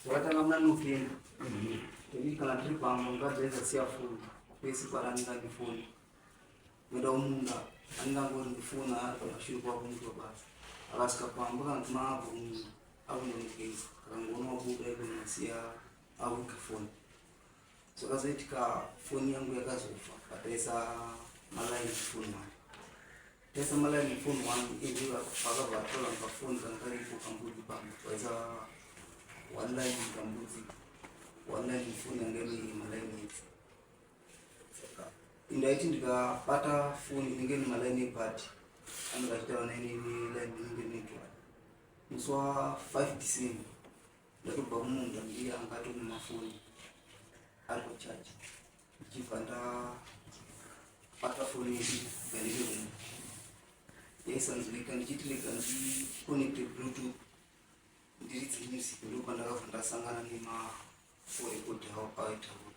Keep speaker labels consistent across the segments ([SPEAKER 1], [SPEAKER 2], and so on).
[SPEAKER 1] Zvakatanga muna November. Ndekuti kana tiri pamba mukadzi aisasiya foni pese paanenge andifoni. Kuenda kumunda anenge angori ndifoni ari pamashure kwako muti wabasa. Akasvika pamba kana kuti maabva kumunda akundonogeza akangoona wabuda ikonasiya awiga foni. Zvakazoitika foni yangu yakazofa pataisa malaini foni one. Taisa malaini foni one ende vakabva vatora kafoni kanga karipo kambudzi pamba vaisa one line kambudzi one line foni yanga ine malaini ese. Saka ndaiti ndikabata foni inenge ine malaini epati anenge achitaura naine line inenge ine one. Musi wa 5 December Ndatobva kumunda ndiye anga atori nemafoni ari pachaji ndichibva ndabata foni yedu ndandiri kumunda yaisanzwika ndichiti rega ndikonekte bluetooth ndiridze music ndopandakabva ndasangana nemaforekodi awo aitaura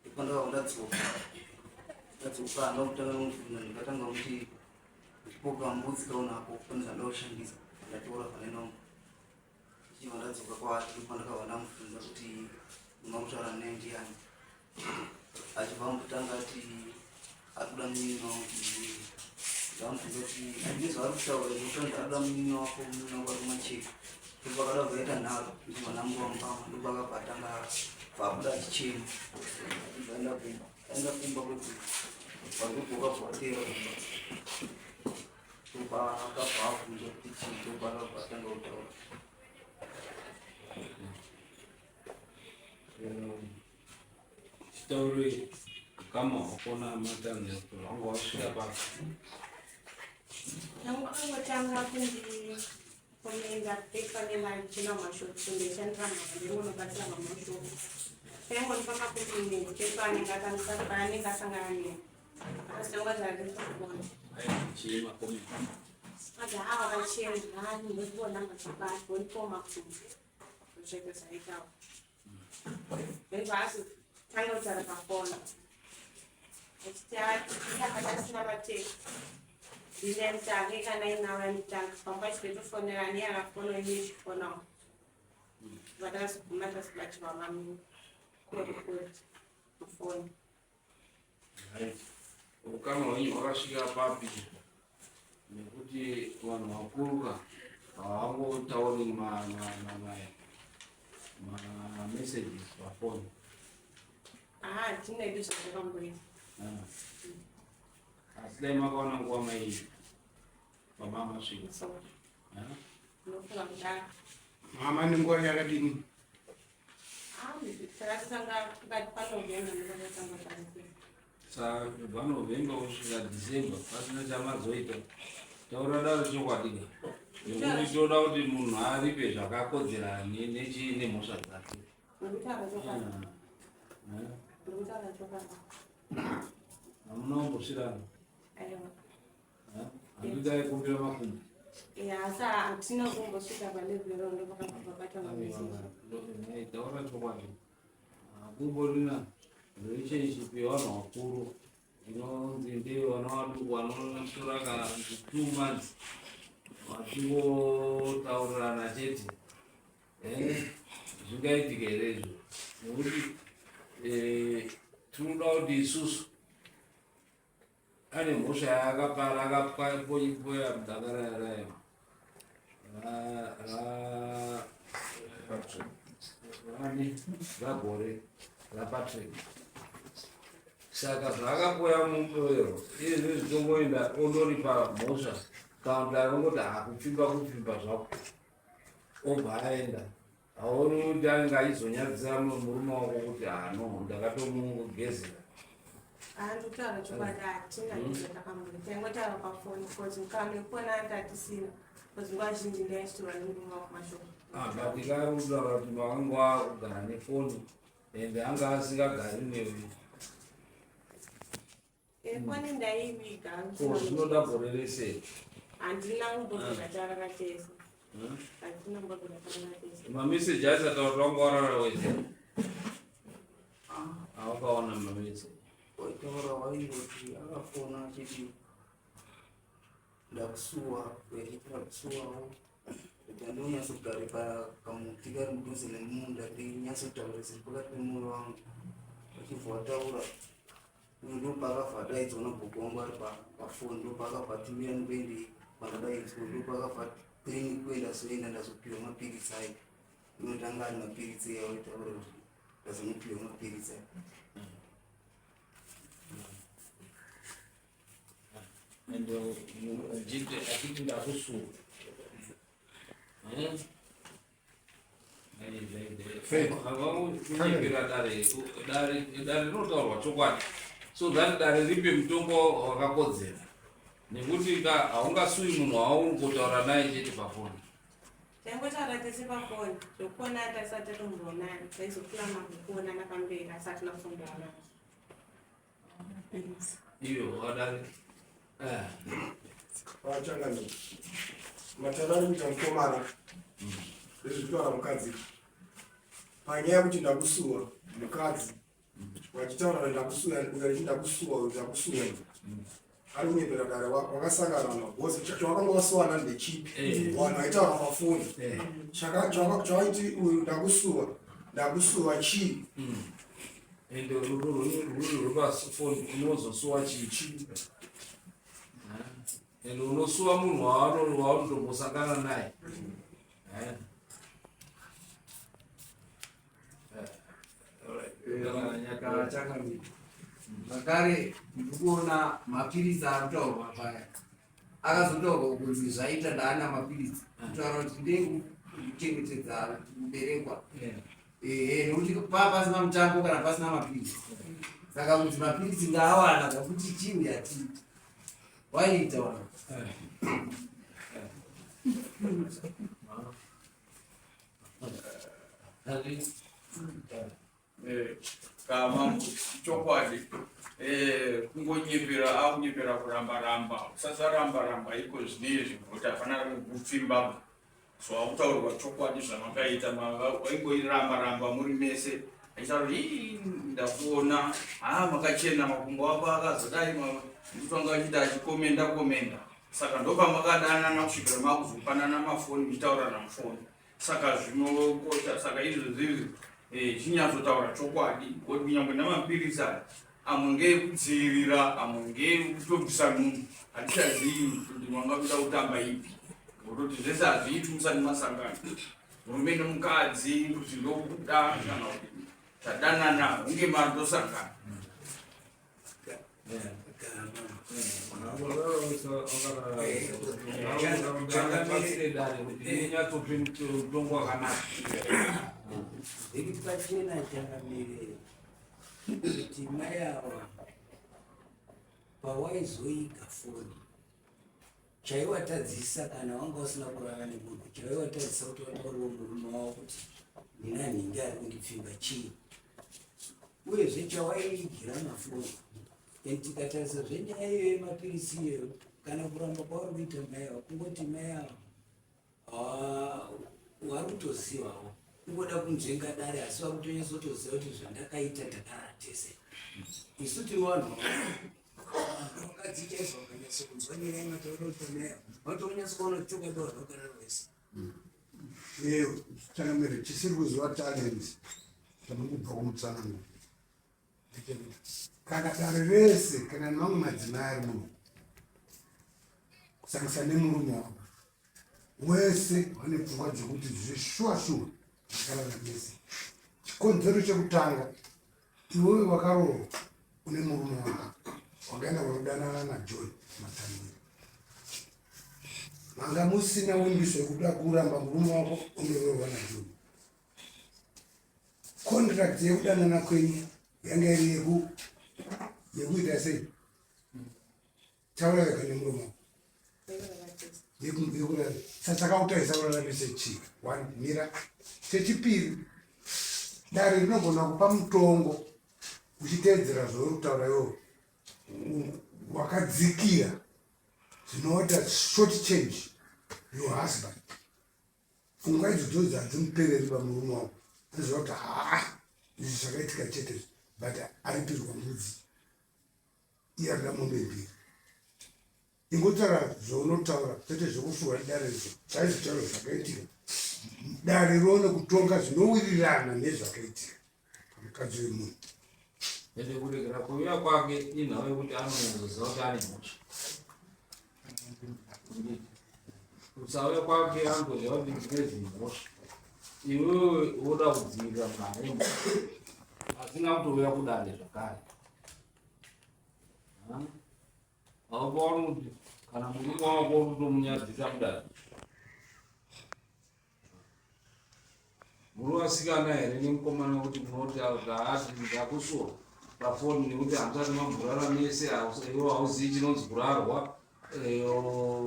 [SPEAKER 1] Ndopandakabva ndadzoka ndadzoka handina kutanga kundibvunza ndikatanga kuti ndipo kambudzi kaunako pane zvandada kushandisa ndatora pane nomba ndichibva ndadzoka kwaari ndopandakabva ndamubvunza kuti unotaura naye ndiani achibva ambotanga ati ari kuda munin'ina wangu ndamubvunza kuti handine zvaari kutaura zvekuti ari kuda munin'ina wako munin'ina wako ari kumacheka ndopakada kuzoita nharo ndibva ndamurova mupama ndopakabva atanga pabuda achichema ndibva enda kumba aenda kumba kuti varikubva vateera kumba ndopakabva abvunza kuti chii ndopakabva atanga kutaura.
[SPEAKER 2] Chitaurei ukama hwako naMatanzwa hwanga hwasvika papi?
[SPEAKER 3] Angotanga kundikomenda pepa nemachina mashoko kundishandira mhaka ndingonobatsira mamashoko paingondipa makompliment pepa anenge atambisa paanenge asangana neni akasitangwa zvaandikuona
[SPEAKER 2] Chii makomenti?
[SPEAKER 3] Madza ava vachena hani ndikuona mazibati vondipawo makumbo zvega zvaitawo ndobva kutaura pafoni achiti saka tasina mateki ndine mutange kana inawo yanditanga pamba chitotofonera ani akafona ini ichifonawo vatazoguma tazobatirwa mami korikoti mufoni.
[SPEAKER 2] Right. Ukama hwenyu hwakasvika papi? Nekuti vanhu vakuru ka havangotauri ma ma ma ma ma messages pafoni.
[SPEAKER 3] Ah, hatina hedu zvatakamboita.
[SPEAKER 2] Ah. Asi dai makawana nguva mai baba masvika.
[SPEAKER 3] So,
[SPEAKER 2] Ah.
[SPEAKER 3] ndinofunga kudaro.
[SPEAKER 4] Mama nenguva yakadini?
[SPEAKER 2] Saka kubva November kusvika December pasina chamazoita. Taura daro chokwadi ka. Nekuti toda kuti munhu aripe zvakakodzera nechii nemhosva dzake. Hamuna kumbosvirana. Handiti aikumbira makumbo.
[SPEAKER 3] Ya, asi hatina kumbosvika palevel iro ndopakabva pabatwa mameseji.
[SPEAKER 2] Taura chokwadi. Hakumborina relationship yevanhu vakuru inonzi ndeye vana vaduku vanotora kana kuti 2 months vachingotaurirana chete. Zvingaitika here izvo? Nekuti tinoda kuti isusu ane mhosva yaakapara akapwanyipoya mudhaka raya raya rani ragore raPatrick. Saka zvaakapoya mumwoyo iye zvino zvitongoenda ondoripa mhosva kana kuti akangoti hakupfimba kupfimba zvako obva aenda. Haoni kuti anenge achizonyadzisa murume wako kuti hano ndakatomugezera?
[SPEAKER 3] Handikutaura chokwadi, hatina nezvatakamboita. Taingotaura pafoni because mukana wekuona anga atisina because nguva zhinji ndaichitorwa nemurume wangu mashoko.
[SPEAKER 2] Ah, but kari kutaura kuti makanga wakugara nefoni ende anga asingagari newe.
[SPEAKER 3] Foni ndaiviga.
[SPEAKER 2] Ko zvinoda gore rese?
[SPEAKER 3] Handina kumbobvira tarara tese. Handina kumbobvira tarara tese.
[SPEAKER 2] Mameseji asati ataura wanga warara wese awakaona mameseji?
[SPEAKER 1] Waitaura waingoti akafona achiti ndakusuwa, achiti ndakusuwawo. Rega ndonyatsogare pakamuti kari mudhuze nemunda ndinyatsotaura zviri pakati pemoyo wangu. Vachibva vataura uye ndopaakabva adaidzwa nagogo wangu ari pafoni ndopaakabva ati uya ndikuende kwandadaidzwa ndopaakabva clinic kuenda azoenda ndazopiwa mapiritsi ayo inoti anga ari mapiritsi eya waitaura kuti ndazonopiwa mapiritsi ayo.
[SPEAKER 2] And achiti ndakusuwa. Kunyepera dare, dare dare rinotaurwa chokwadi so that dare ripe mutongo wakakodzera nekuti ka haungasuwi munhu wauri kutaura naye chete pafoni.
[SPEAKER 3] Taingotaura tese pafoni zvekuonana tasati tatomboonana taizopulana kuonana pamberi asi hatina kuzomboonana.
[SPEAKER 2] Iyo wadare. Eh.
[SPEAKER 5] Vachangani. Matara ari kuita mukomana. Ndezvekutaura mukadzi. Panyaya yekuti ndakusuwa mukadzi. Vachitaura ndakusuwa uyo ndakusuwa uyo ndakusuwa. Ari kunyepera dare wakasangana nabhosi chawakanga wasuwana ndechipi?
[SPEAKER 2] Eh.
[SPEAKER 5] Vanhu vaitaura pafoni.
[SPEAKER 2] Eh.
[SPEAKER 5] Chaka chaka chawaiti uyu ndakusuwa ndakusuwa chii?
[SPEAKER 2] Ende ruri rwepafoni unozosuwa chii? Ende unosuwa munhu waunotombosangana naye. Eh.
[SPEAKER 6] Chakamira zvakare ndikuona mapiritsi ari kutaurwa paya akazotaurwa kunzi zvaita ndaana mapiritsi kutaura kuti ndekuchengetedza kuberekwa ehe nekuti paa pasina mutambo kana pasina mapiritsi saka kunzi mapiritsi ndaawana kakuti chiwi hatiiti waiita wana
[SPEAKER 7] Kama chokwadi kungonyepera akunyepera kuramba ramba usasaramba ramba iko zvinezvi ngokuti hapana kupfimba so akutaurwa chokwadi zvamakaita waingoiramba ramba muri mese achitaura ii ndakuona haa makachena makumbo ako akazodai nditwanga achiita achikomenda komenda saka ndopamakadanana kusvikira makuzopanana mafoni muchitaurana mufoni saka zvinokosha saka izvozvo izvi eh, chinyatsotaura chokwadi kuti kunyangwe namapiritsi aya amwe ngeekudzivirira amwe ngeekutobvisa nhumbu hatichazivi kuti manga kuda kutamba ipi ngototi zvese hazviitwi musati masangana murume nemukadzi kuti ndokuda kana kuti tadanana hunge matosangana
[SPEAKER 2] Mutongo wakanaka.
[SPEAKER 8] Zviri pachena changamire kuti mai ava pawaizoiga foni chaiwatadzisa kana wanga usina kurara nemunhu chaiwatadzisa kuti watauriwo murume wavo kuti ndina nhingi ari kundipfimba chii uyezve chawaiigira mafoni and tikatarisa zvenyaya iyoyo yemapirisi iyoyo kana kuramba kwauri kuita mai ava kungoti mai ava wari kutozivawo kungoda kunzvenga dare asi vari kutonyatsotoziva kuti zvandakaita takarara tese isu tiri vanhu vakadzi chaizvo vakanyatso kunzwa nyaya yematauro kuti mai ava vanotonyatso kuona kuti chokwadi vanhu vakarara vese
[SPEAKER 5] Changamire, chisiri kuziva talent chamukubva kumutsanangura ndechekuti kana dare rese kana nemamwe madzimai ari muno kusanganisa nemurume wavo wese vane pfungwa dzekuti zveshuwa shuwa takarara mese. Chikonzero chekutanga iwewe wakaroorwa une murume wako wakaenda kunodanana naJoy Matambira manga musina wimbiso yekuda kuramba murume wako undoroorwa naJoy. Contract yekudanana kwenyu yanga iri yeku yekuita sei? Taura wega nemurume wako yekurara sachakautaisa kuraramise chii? One mira. Chechipiri, dare rinogona kupa mutongo uchiteedzera zvauri kutaura iwewe wakadzikira zvinoita short change your husband. Pfungwa idzodzo hadzimupereri pamurume wako, anoziva kuti haa izvi zvakaitika chete, but aripirwa mbudzi iye arida mombe mbiri. Ingotaura zvaunotaura kwete zvekufuura dare izvo chaizvo chaizvo zvakaitika. Dare rione kutonga zvinowirirana nezvakaitika pamukadzi wemunhu.
[SPEAKER 2] Ende kuregera kuuya kwake inhau yekuti anonyatsoziva kuti ane mhosva. Kusauya kwake anotoziva kuti ndine zimhosva. Iwewe woda kudzivirira munhu ane mhosva asina kutouya kudare zvakare. Haupaoni kuti kana murume wako uri kutomunyadzisa kudai. Muri vasikana here nemukomana kuti munoti haati ndakusuwa pafoni nekuti hamusati mamborara mese iwe hauzivi chinonzi kurarwa eh,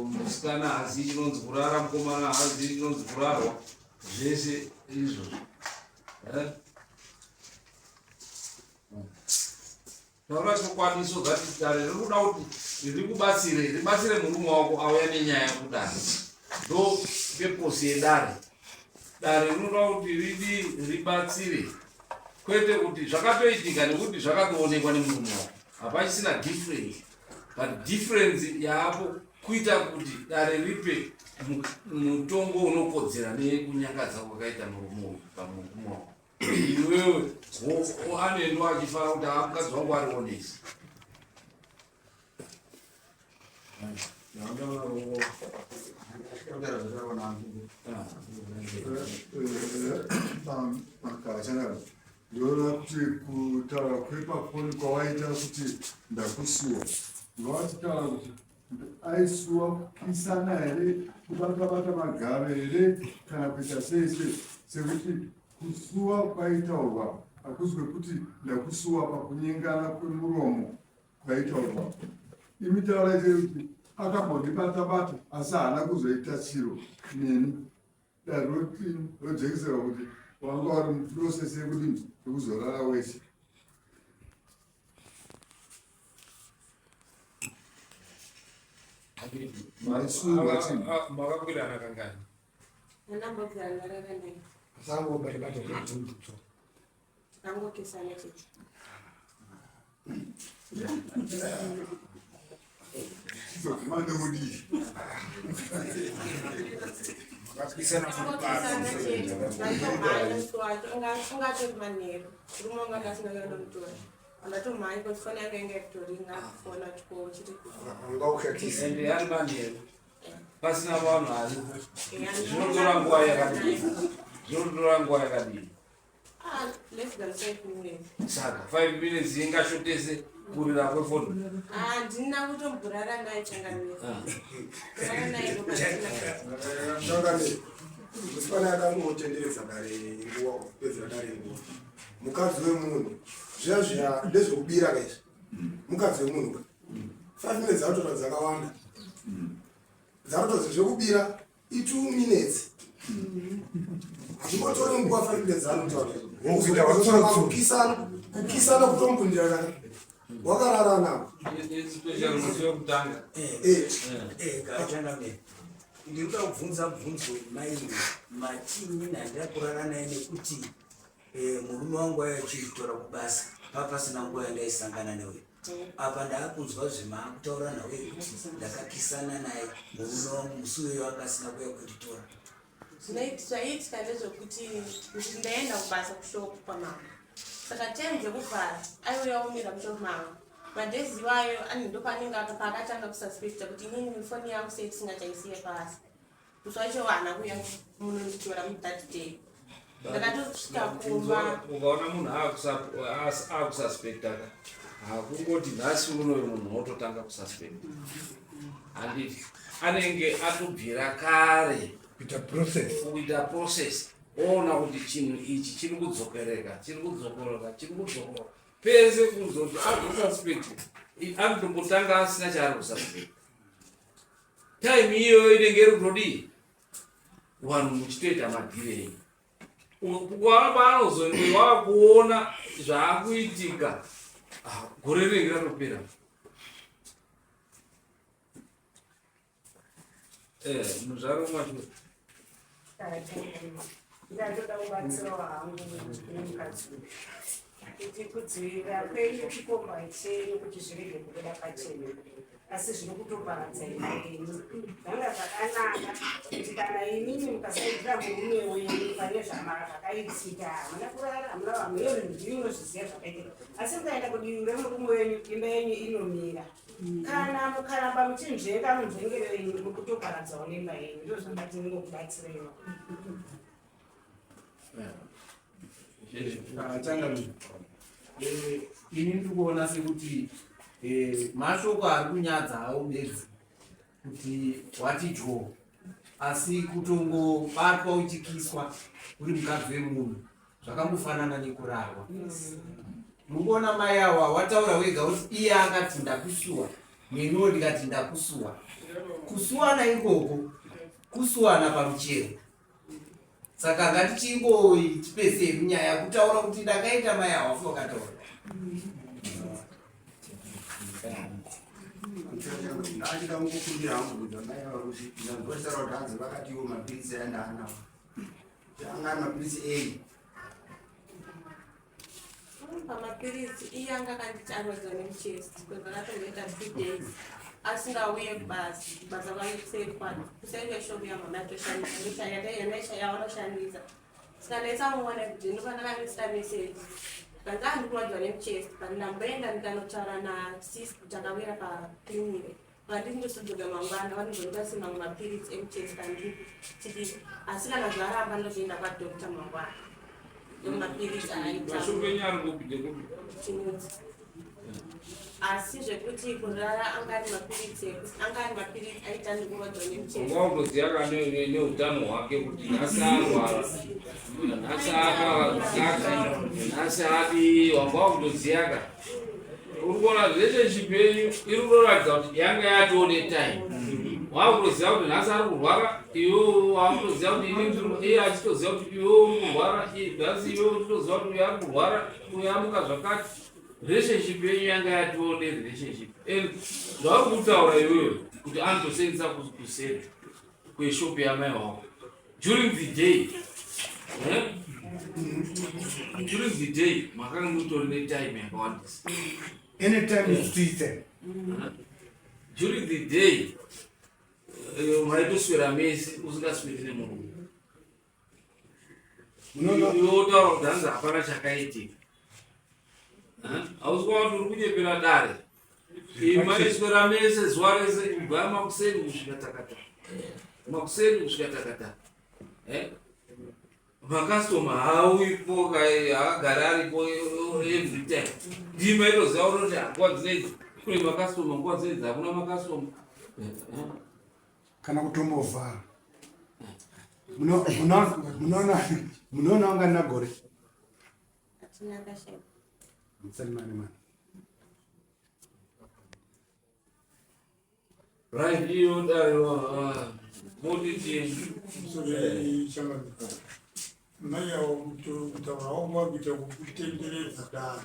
[SPEAKER 2] musikana haazivi chinonzi kurara mukomana haazivi chinonzi kurarwa zvese izvozvo eh? Taura chokwadi so that dare riri kuda kuti rikubatsire ribatsire murume wako auya nenyaya kudare ndo peposi yedare dare rinoda kuti ridi ribatsire kwete kuti zvakatoitika nekuti zvakatoonekwa nemurume wako hapachisina difference but difference yaapo kuita kuti dare ripe mutongo unokodzera nekunyangadza kwakaita murume uyu pamurume wako iwewe anoendwa achifara kuti haa mukadzi wangu ari honest
[SPEAKER 9] Ndinoona kuti kutaura kwepafoni kwawaita kuti ndakusuwa ngawachitaura kuti aisuwa kukisana here kubata bata magaro here kana kuita sei sei sekuti kusuwa kwaitaurwa hakuzi kwekuti ndakusuwa pakunyengana kwemuromo kwaitaurwa imi taurai kuti akambondibata bata asi haana kuzoita chiro neni dare rojekesera kuti wanga wari muprocess yekudini yekuzorara wese
[SPEAKER 2] Makakwirana kangani?
[SPEAKER 3] Ungatori manheru murume wanga asina kuenda kunotora ndatomhanya kuti foni yangu yanga ikutoringa fona chikoro chiri
[SPEAKER 2] ende ari manheru pasina vanhu aripo zvinotora nguva yakadii zvinotora nguva yakadii
[SPEAKER 3] Ah, less than five minutes.
[SPEAKER 2] Saka 5 minutes ingashotese kurira kwefoni.
[SPEAKER 3] Ah, ndina kutomborara naye changamire.
[SPEAKER 2] Ah.
[SPEAKER 3] Kurara naye ndokwandina.
[SPEAKER 10] Changamire, musikana akangotenderedza dare nguva kupedzera dare nguva. Mukadzi wemunhu zviya zviya ndezvekubira ka izvi. Mukadzi wemunhu ka. 5 minutes dzatotora dzakawanda. Dzatotora zvekubira i2 minutes hazvimbotori nguva 5 minutes anotaura kukisana kukisana kutomupundira kana wakarara navo
[SPEAKER 8] ndiri kuda kubvunza bvunzo mai matini handina kurara naye nekuti Eh, murume wangu aiva achinditora kubasa papasina nguva yandaisangana newe apa ndaakunzwa zvemaakutaura nawe kuti ndakakisana naye murume wangu musi uyoyo anga asina kuya kunditora
[SPEAKER 3] Zvaiitika ndezvekuti ndaenda kubasa kushopu kwamama saka time dzekuvhara aiuya omira mushopu mangu madhezi iwayo ndopaanenge paakatanga kususpecta kuti inini foni yangu sei tisingachaisiye pasi Musi wacho haana kuuya munonditora that day. Ndakatosvika kumba.
[SPEAKER 2] Ukaona munhu akususpecta ka hakungoti nhasi unoyo munhu wototanga kususpecta. Handiti anenge atobvira kare
[SPEAKER 5] kuita process
[SPEAKER 2] kuita process oona kuti chinhu ichi chiri kudzokereka chiri kudzokoroka chiri kudzokoroka pese kuzoti azosuspect anotombotanga asina chaari kususpect time iyoyo inenge iri kutodii vanhu muchitoita madhiri enyu paanozonge wakuona zvaakuitika ah, gore rinenge ratopera eh, muzvaro mwacho
[SPEAKER 11] Ndatoda kubatsirawo hangu nemukadzi uyu kuti kudzivirira kwenyu chikomba chenyu kuti zvirege kubuda pachena. Asi zviri kutoparadza imba yenyu. Zvanga zvakanaka kuti kana imimi mukasaidzira murume wenyu pane zvakaitika, hamuna kurara, hamuna vamwe, ndimi munozviziva zvakaitika. Asi mukaenda kudivi remurume wenyu, imba yenyu inomira. Kana mukaramba muchinzvenga munzvengere wenyu, muri kutoparadzawo nemba yenyu. Ndizvo zvandati ndingokubatsireiwo.
[SPEAKER 6] Changamire, ini ndiri kuona sekuti mashoko ari kunyadza hawo bedzi kuti wati dyo, asi kutongobatwa uchikiswa uri mukadzi wemunhu zvakangofanana nekurarwa. Mukuona mai awa wataura wega kuti iye akati ndakusuwa, neniwo ndikati ndakusuwa. Kusuwana ikoko kusuwana pamuchero. Saka ngatichingoi tipese nyaya kutaura kuti ndakaita mai awa wakataura.
[SPEAKER 12] Ndachida kungokumbira hangu kuti amai ava kuti ndanzwa kuti hanzi vakatiwo mapiritsi aya ndaanawo, anga ari mapiritsi ei?
[SPEAKER 3] Pamapiritsi, iye anga akanditi arwadziwa nemuchest because akatomboita 2 days asingauye kubasa. Kubasa kwake kuseri kwake, kuseri kweshopu yamama yatoshandisa, yavanoshandisa. Saka ndaisamuona kuti ndopandakamisira message kanzi andi kurwadziwa nemuchest, but ndamboenda ndikanotaura nasis kuti akawira paclinic, vanditi ndosodzoka mangwana, vanozondipa semamwe mapiritsi emuchest andipi chidiki, asi kana zvaramba ndozoenda kwadoctor mangwana, ndomapiritsi aaita.
[SPEAKER 2] Mashoko enyu ari kupi, ndekupi?
[SPEAKER 3] Chinudzi. Asi zvekuti kurara, anga ari mapiritsi anga ari mapiritsi aita ndikurwadziwa nemuchest.
[SPEAKER 2] Unga kutoziva ka neutano hwake kuti nhasi arwara, nhasi akakati, nhasi adi, wanga wakutoziva ka. Uri kuona relationship yenyu iri kutoratidza kuti yanga yatone time. Wakutoziva kuti nhasi ari kurwara, iwe wakutoziva kuti ini iye achitoziva kuti iwe uri kurwara, nhasi iwe uchitoziva kuti uyu ari kurwara, uyu amuka zvakati. Relationship yenyu yanga yatone relationship, and zvauri kutaura iwewe kuti anotosenzesa kuseri kweshopu yamai wako during the day, eh? During the day makanga mutori netime yakawandisa.
[SPEAKER 5] Anytime is Tuesday.
[SPEAKER 2] During the day maitoswera mese, usingasweri nemurume. Iwe wotaura kuti hanzi hapana chakaitika. Hausi kuona kuti uri kunyepera dare? Maiswera mese zuva rese, kubva makuseni kusvika takata, makuseni kusvika takata. Makastoma haauyipo, haagari aripo every time. Ndima itoziva kutoti nguva dzinedzi kune makastoma, nguva dzinedzi hakuna makastoma.
[SPEAKER 5] Kana kutombovhara. Munoona wanga nagore.
[SPEAKER 3] Hatina kashaipa.
[SPEAKER 5] Musalimane mana.
[SPEAKER 2] Right, iyo dare moti chii?
[SPEAKER 4] Mai avo kutaurawo kwari kuita kutenderedza dare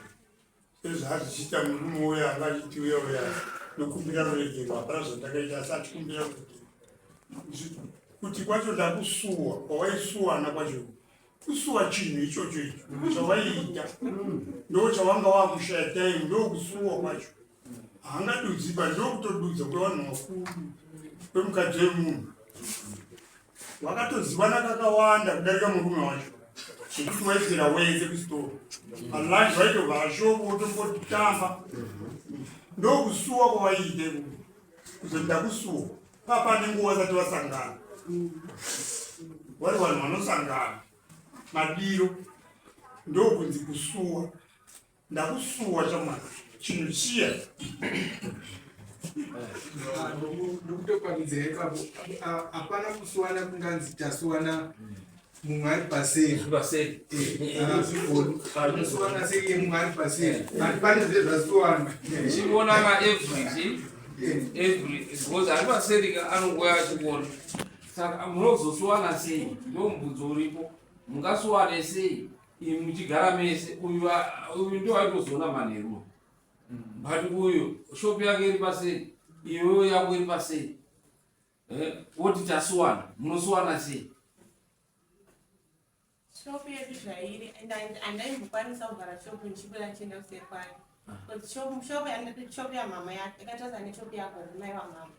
[SPEAKER 4] sezvaazvichiita. Murume uyo anga achiti uya uya nokumbira ruregero, hapana zvandakaita, asi achikumbira ruregero kuti kwacho ndakusuwa kwawaisuwana kwacho, kusuwa chinhu ichocho icho chawaiita ndo chawanga wakushaya time, ndokusuwa kwacho. Haangadudziba, ndokutodudza kwevanhu vakuru kwemukadzi wemunhu wakatozivana kakawanda kudarika murume wacho, zvekuti waiswera wese kusitoro, palunch vaitovhara shopu wotombotamba. Ndokusuwa kwavaiita ikoko, kuzoti ndakusuwa papa nenguva vasati vasangana, vari vanhu vanosangana madiro, ndokunzi kusuwa, ndakusuwa chamwana chinhu chiya.
[SPEAKER 6] Ndokutopamhidzira ipapo, hapana kusuwana kunganzi tasuwana mumwe ari paseri.
[SPEAKER 2] Paseri.
[SPEAKER 6] Hazvigoni unosuwana sei mumwe ari paseri? But pane zve zvasuwana.
[SPEAKER 2] Chionana every chi every, because ari paseri ka anongouya achikuona. Saka munozosuwana sei? Ndo mubvunzo uripo. Mungasuwane sei imi muchigara mese? Uyu uyu ndo aitozoona manheru, but uyu shopu yake iri paseri, iwewe yako iri paseri. Woti tasuwana, munosuwana sei?
[SPEAKER 3] Shopu yedu zvairi, handaimbokwanisa kuvhara shopu ndichibuda ndichienda kuseri kwayo. Because shop shop shop yamama yakatarisa neshop yagogo mai vamama.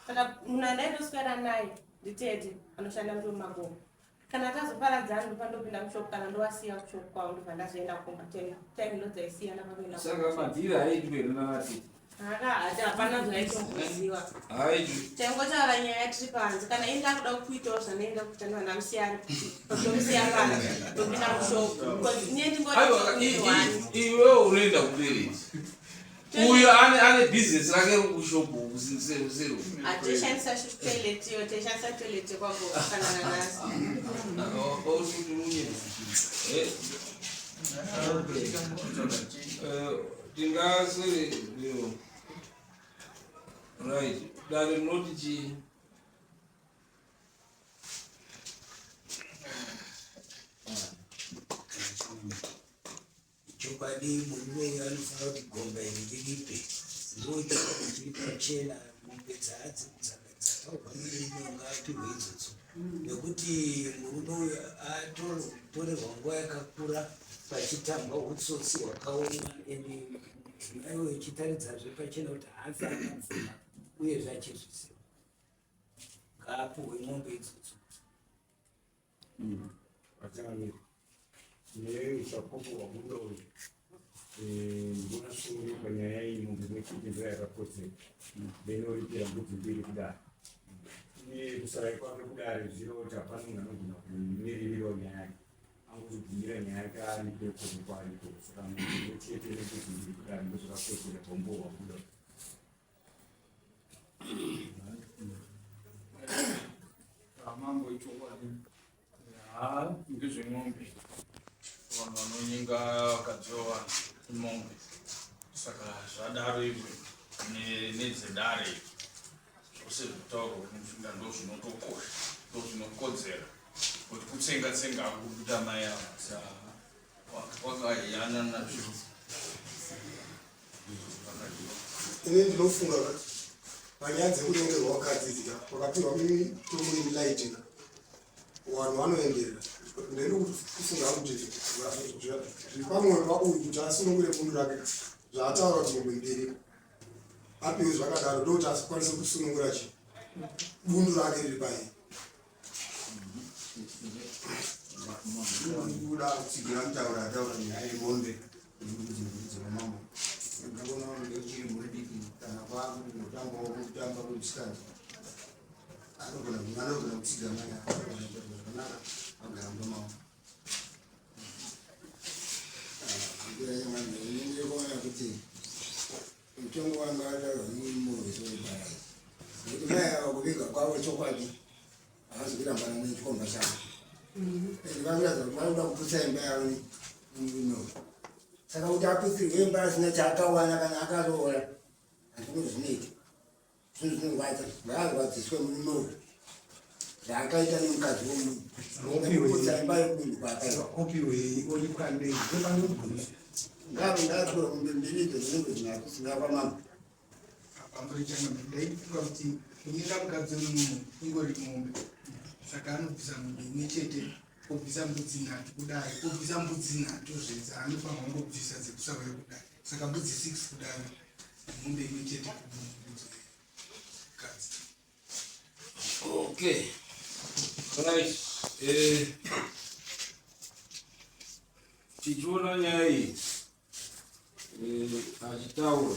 [SPEAKER 3] Saka munhu andaitoswera naye nditete anoshanda mushop magogo. Kana tazoparadzana ndopandopinda mushop kana ndovasiya kushop kwavo ndobva ndazoenda kumba time ndodzaisiyana pakuenda.
[SPEAKER 2] Saka madhiri haaitwi here navatete?
[SPEAKER 3] Hapana zvaitomboziva. Taingotaura nyaya tiri panze kana ini ndakuda kuitawo zvandaida kuita ndobva ndamusiya ndomusiya panze ndopinda mushop because ine ndingori
[SPEAKER 2] iwewe unoenda kubereki uyo ane ane business rake rekushop kusero
[SPEAKER 3] Atishandisa toilet iyo taishandisa toilet yekwago kana nanasi.
[SPEAKER 2] Tingasere right dare rinoti chii?
[SPEAKER 8] Chokwadi murume uyu anofanira kuti gomba iri riripe ndochokwadi chiri pachena mombe dzataurwa nemurume uyu ngaapihwe idzodzo nekuti murume uyu atorerwa nguva yakakura pachitambwa utsotsi hwakaoma and mudzimai uyu chitaridzazve pachena kuti haafi akabvuma uyezve achizviziva ngaapuhwe mombe idzodzo.
[SPEAKER 13] Vatangamiri, neuchapupu hwabuda uyu ndinoona sure panyaya iyi mombe imwe chete ndiyo yakakodzera then oripira mbudzi mbiri kudare uye kusarai kwake kudare zvireva kuti hapana munhu anogona kumiririrawo nyaya yake angozobvumira nyaya yake aripo ikoko kwaariko saka mombe imwe chete nembudzi mbiri kudare ndozvakakodzera paumbowo hwabuda.
[SPEAKER 7] Mambo ichokwadi haa ngezvemombe vanhu vanonyenga vakadzi vevanhu imombe saka zvadaro izvo nedzedare zvose zvekutaurwa kumufinda ndo zvinotokosha ndo zvinokodzera kuti kutsenga tsenga akukuita mai ava sa kwakayanana zvinhu.
[SPEAKER 10] Ini ndinofunga ka panyaya dzekunyengerwa vakadzi idzi ka vakapiwa mitongo iri light ka vanhu vanoenderera ndiri kufunga kuti zviri pamwoyo pauyu kuti asunungure bundu rake zvaataura kuti mombe mbiri apiwe zvakadaro ndokuti akwanise kusunungura chi bundu rake riri paii
[SPEAKER 12] Kuda kutsigira mutauro ataura nyaya yemombe nembudzi mbiri dzemamambo. Ndakaona vanhu vechiri mhuri diki kana kwakutambawo kutamba kwemusikanzwa anogona anogona kutsiga mai anogona kuita zvakanaka agara mumba mavo. Ini ndiri kuona kuti mutongo wanga wataurwa nemurwisi weparadzi nekuti mai ava kuviga kwavo chokwadi havazi kurambana nechikomba chavo and vakuratidza kuti vanoda kuputsa imba yavo nemurume uyu saka kuti aputsirwe imba asina chaakawana kana akaroora handino zvinoita zvinhu zvinorwadza ngaarwadziswe murume uyu zvaakaita nemukadzi wemunhu kuputsa imba yemunhu kwaakaita
[SPEAKER 5] opiwei oripwa nei ndopanogumisa
[SPEAKER 12] ngave ngapiwe mombe mbiri idzo dzinenge dzinhatu dzingava mambo.
[SPEAKER 14] Ndaifunga kuti kunyenga mukadzi wemunhu ingori mombe saka anobvisa mombe imwe chete obvisa mbudzi nhatu kudai obvisa mbudzi nhatu zve dzaanofanirwa kungobvisa dzekusauya kudai saka mbudzi 6 kudai mombe imwe chete kumukadzi.
[SPEAKER 2] Okay. Right. Tichiona nyaya iyi achitaura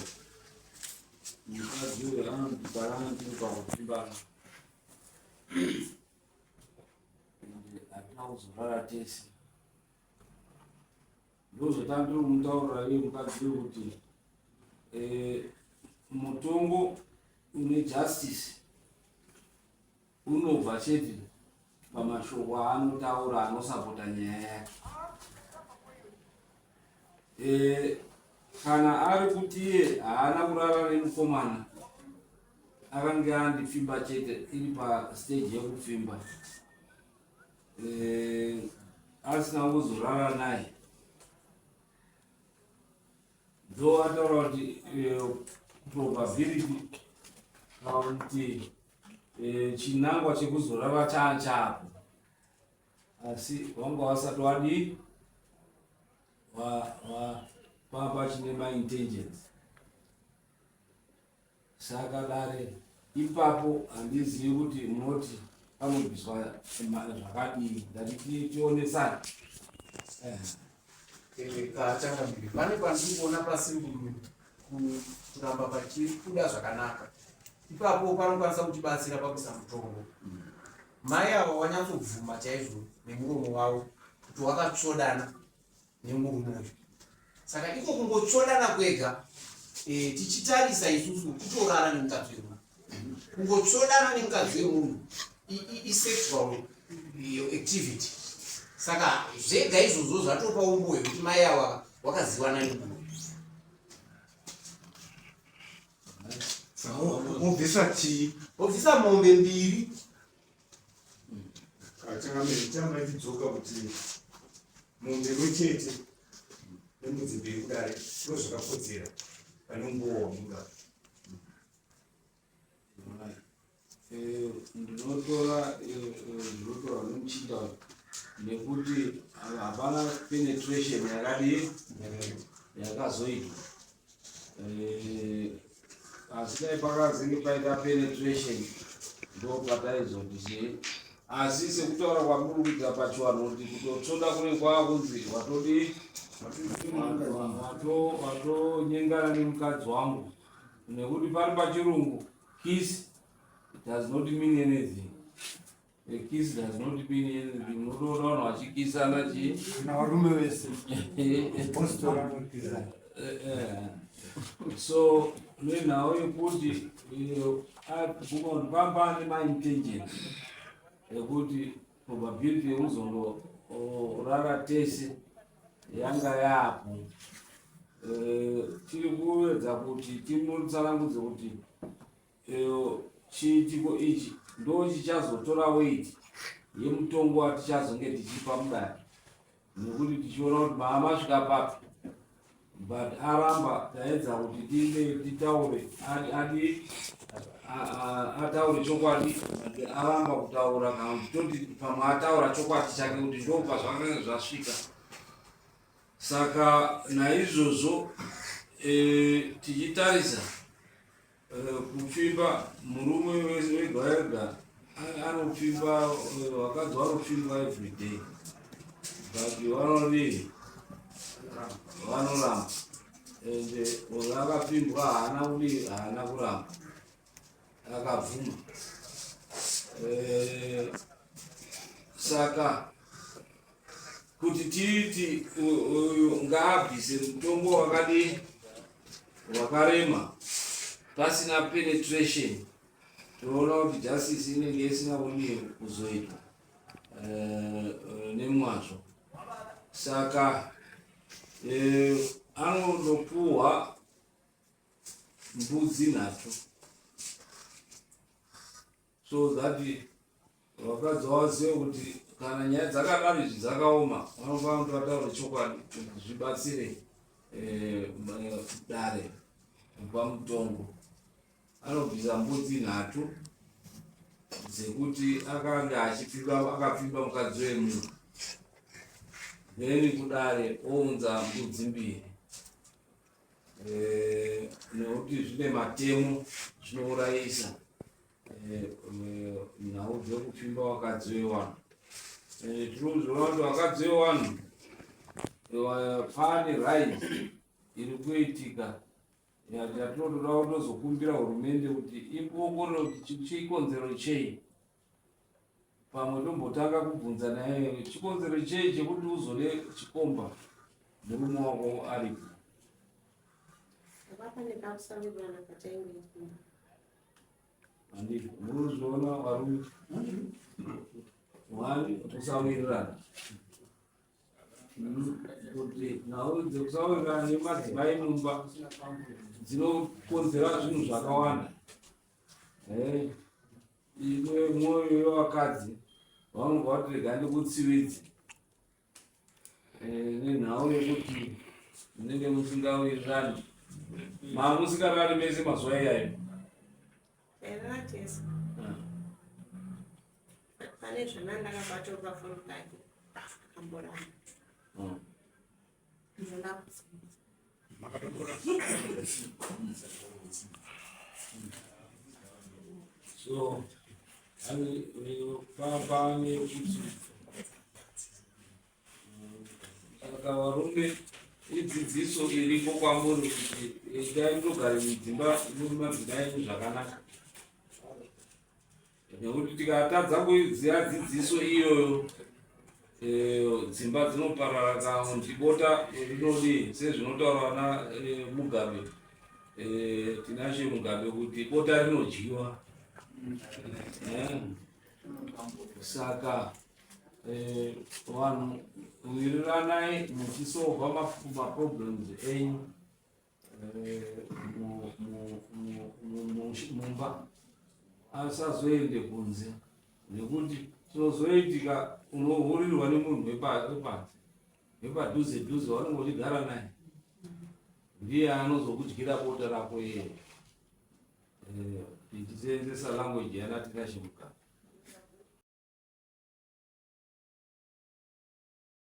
[SPEAKER 2] mukadzi uyu anoti tiri pakupfimbana ende hatina kuzorara tese ndozvatandiri kumutaurira iye mukadzi uyu kuti mutongo une justice unobva chete pamashoko aanotaura anosapota nyaya yake. Kana ari kuti iye haana kurara nemukomana akange andipfimba chete iri pastage yekupfimba asina kuzorara naye ndo ataura kuti probability kana kuti chinangwa chekuzorara chaachapo asi wanga wasati wadii Pava pachine maintentions. Saka dare ipapo handizivi kuti munoti panobviswa zvakadii, ndati tionesane.
[SPEAKER 6] Changamire, pane pandiri kuona pasiri kuramba pachibuda zvakanaka. Ipapo panokwanisa kutibatsira pakuisa mutongo. Mai ava wanyatsobvuma chaizvo nemuromo wavo kuti wakatsvodana nemurume uyu. Saka iko kungotsvodana kwega, tichitarisa isusu, kutorara nemukadzi wemunhu. Kungotsvodana nemukadzi wemunhu isexual activity. Saka zvega izvozvo zvatopa umbo hwekuti mai ava wakazivana nemunhu.
[SPEAKER 13] Wobvisa chii?
[SPEAKER 6] Wobvisa mombe mbiri.
[SPEAKER 13] Changamire, chamba ichidzoka kuti mombe imwe chete nembudzi mbiri kudare ndo zvakakodzera pane umbowo wamuda.
[SPEAKER 2] Ndinotora zvinotorwa nemuchinda nekuti hapana penetration yakadii yakazoitwa. Asi dai pakazenge paita penetration ndo pataizoti chii, asi sekutaura kwamuri kuita pachivanhu kuti kutotsvoda kune kwaakunzi watodii, watonyengana nemukadzi wangu, nekuti pari pachirungu kiss does not mean anything. A kiss does not mean anything. Unotoona vanhu vachikisana chii
[SPEAKER 5] na varume vese postori anokisana.
[SPEAKER 2] So nenhau yekuti abvuma kuti pamba nemaintentions ekuti probability yekuzondorara tese yanga yapo, tiri kuedza kuti timutsanangudze kuti chiitiko ichi ndo chichazotora weight yemutongo watichazonge tichipa mudare, nekuti tichiona kuti maa masvika papi. But aramba. Taedza kuti tinge titaure, adi ataure chokwadi, but aramba kutaura, kana kuti toti pamwe ataura chokwadi chake kuti ndo pazvakanga zvasvika. Saka naizvozvo tichitarisa kupfimba murume wega wega anopfimba, vakadzi vanopfimbwa everyday, but vanodii? Vanoramba. Ende uyo akapfimbwa haana kudii? Haana kuramba, akabvuma. Saka kuti titi uyu ngaabvise mutongo wakadii wakarema pasina penetration, toona kuti justice inenge isina kudii kuzoitwa nemwazvo. Saka anondopuhwa mbudzi nhatu so that vakadzi vazive kuti kana nyaya dzakadaro izvi dzakaoma, vanofanira kuti vataure chokwadi kuti zvibatsire dare kupa mutongo. Anobvisa mbudzi nhatu dzekuti akanga achipfimba, akapfimba mukadzi wemunhu, then kudare ounza mbudzi mbiri, nekuti zvine matemo zvinourayisa nhau dzekupfimba vakadzi vevanhu. Tiri kuzviona kuti vakadzi vevanhu pane rise iri kuitika yatinotoda kutozokumbira hurumende kuti iongorore kuti chikonzero chei. Pamwe tombotanga kubvunza naye chikonzero chei chekuti uzode chikomba murume wako aripo.
[SPEAKER 3] Pane kakusawirirana kwatainge.
[SPEAKER 2] Handiko munozviona varume wani kusawirirana, kuti nhau dzekusawirirana nemadzimai mumba dzinokonzera zvinhu zvakawanda. Imwe mwoyo yevakadzi vanobva vati rega ndikutsividze, nenhau yekuti munenge musingawirirani, maamusingarari mese mazuva iyayo.
[SPEAKER 3] Tairara tese. Pane zvana ndakabata pafoni pake akamboramba. Ndinoda kuziva.
[SPEAKER 2] So pane kuti saka varume idzidziso iripo kwamuri kuti itai mutogare mudzimba mumadzimai enyu zvakanaka nekuti tikatadza kuiziva dzidziso iyoyo eh, dzimba dzinoparara kaundi bota rinodii sezvinotaura vana eh, mugabe eh, tinashe mugabe kuti bota rinodyiwa saka vanhu wiriranai muchisovha maproblems enyu mumba asazoende kunze nekuti chinozoitika unohurirwa nemunhu wepanze wepadhuze dhuze waunenge uchigara naye ndiye anozokudyira bota rako iye eh, tichiseenzesa language yana Tinashe Mugabe.